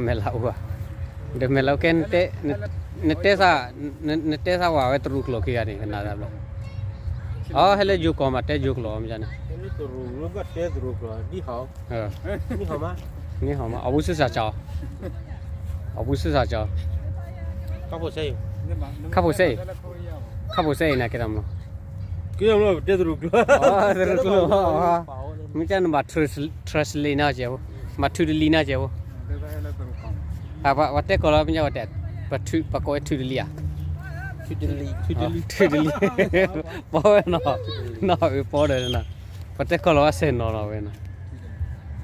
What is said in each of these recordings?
မဲာ်လးအိၣ်ဧါ, ဒီးမဲာ်လးအိၣ်ကဲ, နတဲသး, နတဲသးဝဲတရူးကျိာ်ခံဂၤန့ၣ် ကနၣ်သးဘျီ, အဟဲလၢယိၤကီၢ်မး တဲယိၤကျိာ်မးန့ၣ်, န့ၣ်ဟီမး, အဝုစစၢ်ကီး, အဝုစစၢ်ကီး, ခါဖိစဲအံၤ, ခါဖိစဲအံၤန့ၣ်ကဲဒၣ်မး, ကဲဒၣ်မး တဲတရူးကျိာ်, တရူးကျိာ်, မ့ၢ်ကနဘၣ် translate န့ၣ်ကဲ, မၤထုးတလံၤန့ၣ်ကဲ, ပှၤတဲကီၢ်လီၤ မ့ၢ်ဝဲတဲ, ပကိးဝဲထုးတလံၤဧါ, ထုးတလံၤ, ပီဝဲနီၤ, နီၤအုးပီဒီး, ပှၤတဲကီၢ်လီၤဝဲစဲးနီၤနီၤဝဲနီၤ,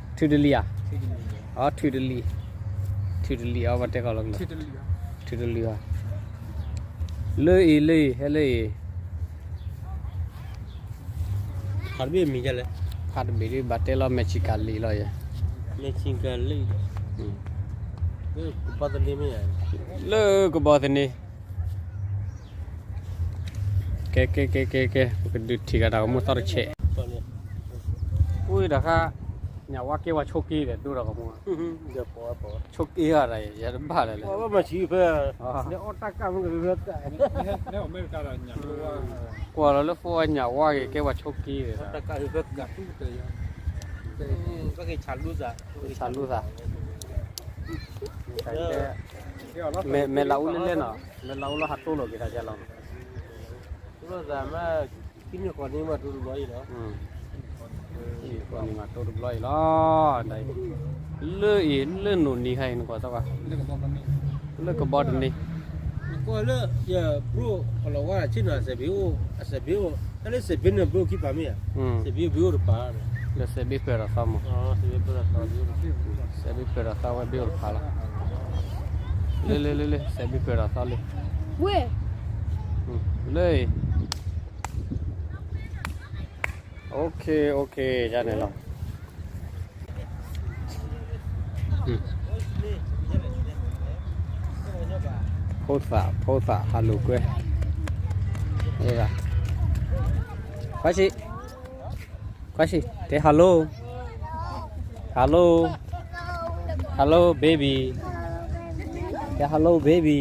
ထုးတလံၤဧါ, အထုးတလံၤ, ထုးတလံၤအီၤ ပှၤတဲကီၢ်လီၤ, ထုးတလံၤအီၤ, လၢအံၤလၢအံၤ ဟဲလၢအံၤ ဖးတဘ့ၣ်မံၤလဲၣ်, ဖးတဘ့ၣ်ဒ်ဘၣ်တဲလီၤ မဲာ်ဆံးကၤလံာ်လီၤယဲ, မဲာ်ဆံးကၤလံာ်, လၢကဘီသန့မ့ၢ်, လၢကဘီသန့, ကဲ ကဲ ကဲ ကဲ ကဲ ပကဒုးထံၣ်ကဒီးကမိၢ်သီတဆဲး, အိၣ်ဒီးဃါ, ညၣ်ဝါကဲဝဲဆိးက့ဒီး ဒိဒီးကမိၢ်, ဆိးက့ဂၤဒီး ယတဘၣ်လၢၤလဲၣ်, ကွၢ်လီၤလၢဖိဝဲညၣ်ဝါဂ့ၤ ကဲဝဲဆိးက့ဒီး, ဆၣ်လူသး, မဲာ်လးအူလဲၣ်လဲၣ်နီၤ, မဲာ်လးအူလီၤဟးတိၢ်လိာ်က့ၤတၢ်ကဲလီၤ, ဃိးနံၤမးတိၢ်တဘျီအံၤလီၤ, လၢအံၤ လၢနိၣ်နံၤခါအံၤ နကွၢ်သီၣ်ဘၣ်, လၢကဘီတန့, နကွၢ်လၢ ယဘျိၣ်အလီၤဝါဆ့ၣ်နီၤ အစဲးဘ့အိၣ်, အစဲးဘ့အိၣ်, တၢ်လၢစဲးဘ့န့ၣ်ဘျိၣ်ခံပၤမ့ၢ်ဧါ, စဲးဘ့ဘ့အိၣ်တပၤ, လၢစဲးဘ့ပၢၤဒီးသီမး, စဲးဘ့ပၢၤဒီးသီဝဲဘ့အိၣ်တပၤလီၤ, လၢ လၢ လၢ လၢ စဲးဘ့ပၢၤဒီးသီလံ, ဝဲ, လၢအံၤ OK OK ယၤန့ၣ်လီၤ, ဖိသၣ် ဖိသၣ် ဟးလိာ်ကွဲ, ခွါဆံး, ခွါဆံး တဲ hello, hello, hello baby, တဲ hello baby.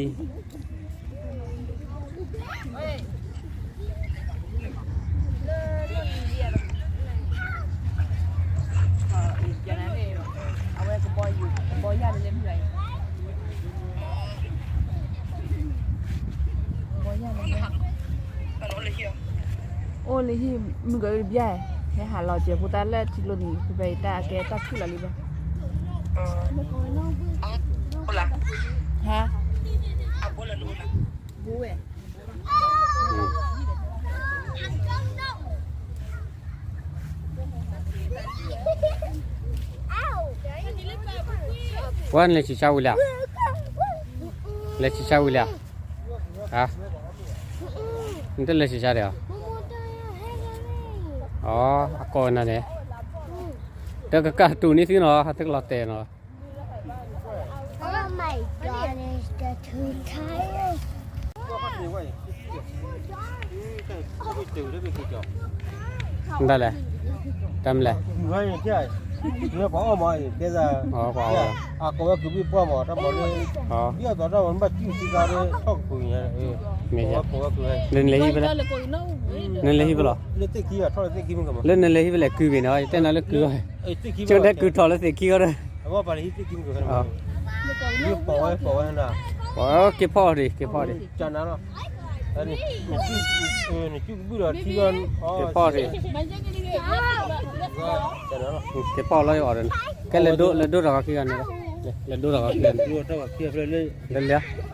အိၣ်လၢဟံၣ် မုၢ်ကဘျါ, ဟဲဟးလီၤစဲးဖိတၢ်လၢထံကျိနံၤ ဖဲဖဲအံၤတၢ်အကဲတၢ်ထူၣ်လီၤလံဘၣ်, ဟါ, ဘိဝဲ ပှၤနလဲၤဆံးဆါဝံၤလံ, လဲၤဆံးဆါဝံၤလံ, နတလဲၤဆံးဆါဒီး, အကိးနၤန့ၣ်, တကကးတူၢ်န့ၢ်သုနီၤ သုကလီၤတဲာ်နီၤ. Oh my God, is that too tired? ဒၣ်လဲၣ်, တၢ်မလဲၣ်, ပှၤအီၣ်မး, အကိးဝဲကဘံၣ်ပှၢ်မး, တၢ်မၤလၢ, မ့ၢ်, နလဲၤဟံၣ်ဖဲလဲၣ်, နလဲၤဟံၣ်ဖဲလဲၣ်, လၢနလဲၤဟံၣ်ဖဲလဲၣ် ကုၢ်ဘ့ၣ်နီၤ ယတဲနၤလၢကုၢ်, ကဒဲကုၢ်ထီၣ်လၢသ့ၣ်ခံဂီၢ်ဒီး, က့ၤဖီၣ်ဒံး က့ၤဖီၣ်ဒံး, က့ၤဖီၣ်ဒံး, က့ၤဖီၣ်လီၤအီၤဒီး, ကဲလဲၤဒိတၢ်ဂီၤခံဂၤန့ၣ်, လဲၤဒိတၢ်ဂီၤခံဂၤန့ၣ်, လဲၤလဲၤ,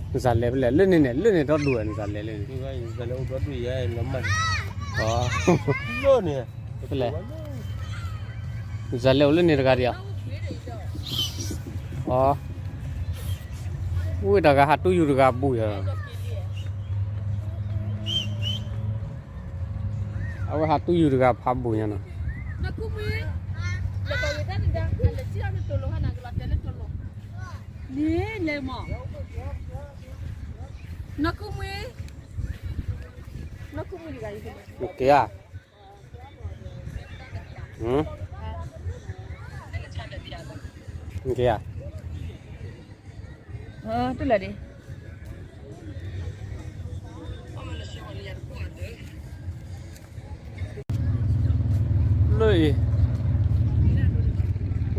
နစၤလဲၤဖဲလဲၣ် လၢန့ၣ်န့ၣ် လၢန့ၣ်ဒီဒူၣ်ဝဲ နစၤလဲၤလၢန့ၣ်, ဖဲလဲၣ် နစၤလဲၤအိၣ်လၢန့ၣ်တဂၤဒံးဧါ, အိၣ်တဂၤဟးတူၢ်ယူၤတဂၤဘူးယၤ, အဝဲဟးတူၢ်ယူၤတဂၤဖးဘူးညါနီၤ. က့ၤဧါ, က့ၤဧါ, တူၢ်လၢာ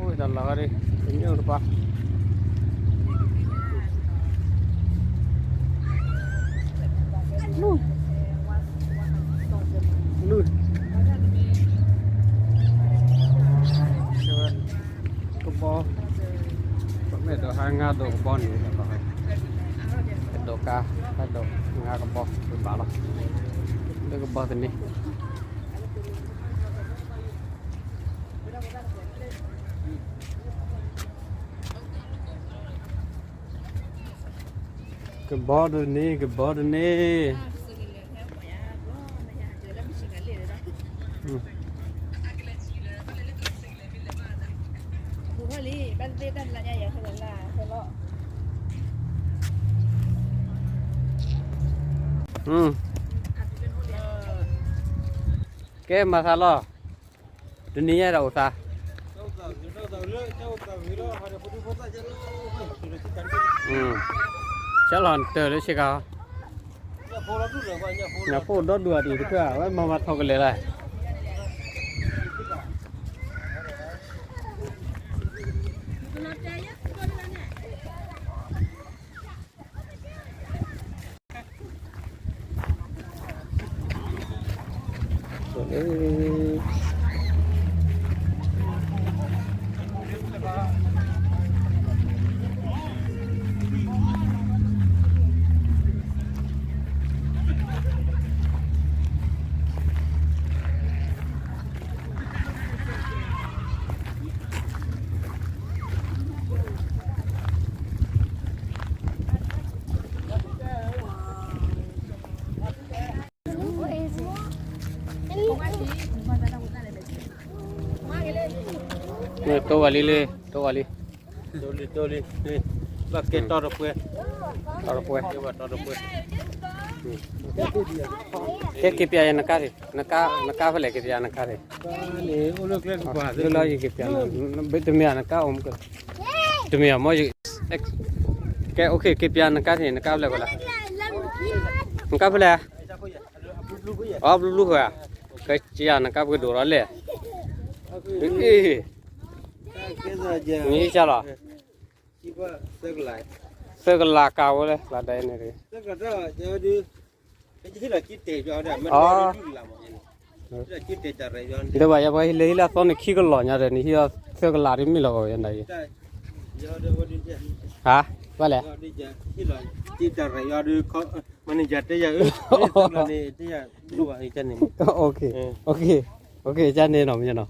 ်ဒံး လၢအံၤ, အိၣ်တၢ်လီၤဂာ်ဒံး, တမ့ၢ်အိၣ်တပၤ, လူၢ်, ကဘီ, ပမ့ၢ်ဒိးဟါငါဒိးကဘီန့ၣ်, ကဒိးကါ, ကဒိးငါကဘီ, ပဘၣ်လီၤ, လၢကဘီတနံၤ ကဘီတန့ၢ်, ကဘီတန့ၢ်. ကဲမၤသးလီၤ, တနံၤညါဒီးအိၣ်သး, ဆဲလီၤတၢ်လၢဆ့ကၤ, ညၣ်ဖိဒီဒူၣ်အံၤတဖျၢၣ် အဝဲမၤမၤထီၣ်ကလဲာ်လၢ တိၢ်ဝဲလံလံ, တိၢ်ဝဲလံ, တိၢ်လံ, တိၢ်လံ, ဘၣ်ကဲတီတပှဲၤ, တီတပှဲၤ, ကဲက့ၤပျးယၤနကါထံး, နကါဖဲလဲၣ် က့ၤပျးနကါထံး, လၢလီၤယက့ၤပျး, တမ့ၢ်နကါအိၣ်မူက, တမ့ၢ်အမ့ၢ်, ကဲ OK က့ၤပျးနကါထံး နကါဖဲလဲၣ်, နကါဖဲလဲၣ်, အဘျုးဘျုးဃဲဧါ, ကဲနကါပကဒိၣ်ထီၣ်လဲၣ်, မ့ၢ်ကလီၤ, သၢကလးကါဝဲလဲၣ် လၢဒၣ်န့ၣ်တဂ့ၤ, ဒီးဘၣ်ယၤပှၤဟံးလၢဟံးလၢအသီန့ၣ်ခံကလီၤညါဒီး နဟံးသၢကလးဒ်မ့ၢ်လီၤဘၣ်ယၤန့ၣ်, ဟါ, ဘၣ်လဲၣ်, မနုၤတဲယၤ, ကန့ၣ်နီၤ,